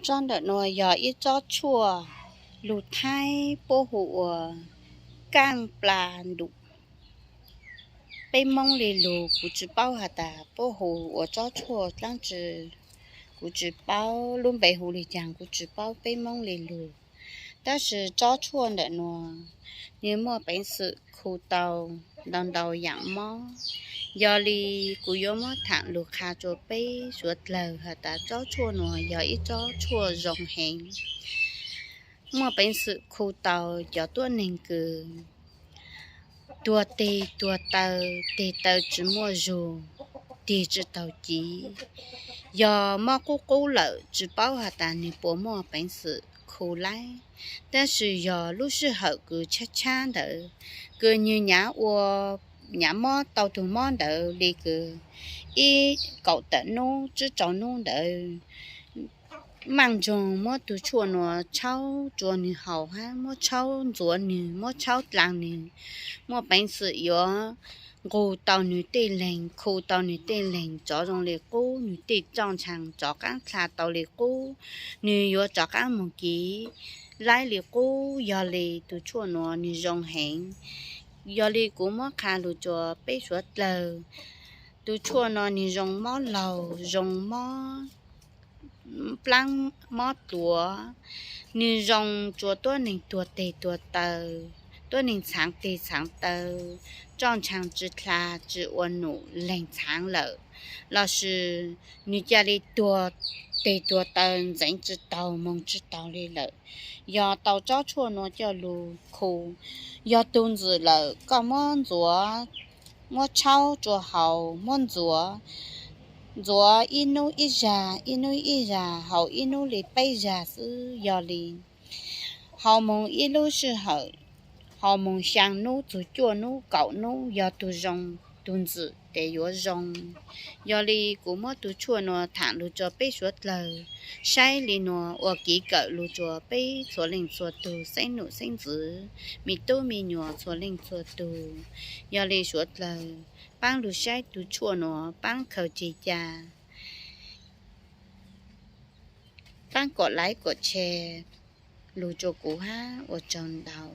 Tsob ntawm nuav yog ib tsob tshuaj lug Thaib puab hu ua kaaj pla ntuj. Peb Moob le lug kuv tsi paub has tas puab hu ua tsob tshuaj dlaab tsi, kuv tsi paub lub npe hu le caag, kuv tsi paub peb Moob le lug. Tab sis tsob tshuaj ntawm nuav nwg muaj peev xwm khu tau ntau ntau yaam mob. Yog le kuv yuav muab thaam lug qha rua peb suav dlawg has tas tsob tshuaj nuav yog ib tsob tshuaj zoo heev, muaj peev xwm khu tau cov tuab neeg kws tuag teg tuag taw, teg taw tsi muaj zug, tig tsi taug civ. Yog mob qub qub lawm tsi paub has tas nwg puas muaj peev xwm khu laib, tab sis yog lub sij hawm kws tshab tshab ntawd, kws nwg nyav ua, nyav mob tau tug mob ntawd le kws ib kaum tawm nub tsib rau nub ntawd, maaj nroog muab tug tshuaj nuav tshaub rua nwg haus hab muab tshaub ntxuav nwg, muab tshaub dlaa nwg, muaj peev xwm yuav nqug tau nwg tej leeg, khu tau nwg tej leeg, rov zoo le qub, nwg tej roj ntshaa rov qaab dlha tau le qub, nwg yuav rov qaab moog kiv laib le qub. Yog le tug tshuaj nuav nwg zoo heev. Yog le kuv muab qha lug rua peb suav dlawg, tug tshuaj nuav nwg zoo mob laug, zoo mob plaab mob tuav, nwg zoo rua tuab neeg tuag teg tuag taw, tuab neeg txhaav teg txhaav taw, roj ntshaa tsi dlha tsi ua num, leeg txhaav lawm, lossis nwg ca le tuag teg tuag taw ntxeev tsi taug moog tsi taug le lawm. Yog tau tsob tshuaj nuav coj lug khu, yog tug ntxwm lawm koj muab ntxuav, muab tshaub rua haus, muab ntxuav, ntxuav ib nub ib zag, ib nub ib zag, haus ib nub le peb zag xwb. Yog le haus moog ib lub sij hawm, haus moog xyaa nub txug cuaj nub kaum nub, yog tug zoo, tug ntxwm tes yuav zoo. Yog le kuv muab tug tshuaj nuav thaam lug rua peb suav dlawg saib le nuav ua kev kawm lug rua peb txhua leej txhua tug, xeeb num xeeb ntxwv, me tub me nyuam txhua leej txhua tug. Yog le suav dlawg paab lug saib tug tshuaj nuav, paab khaws ceg ca, paab kom like kom share lug rua kuv hab ua tsaug ntau.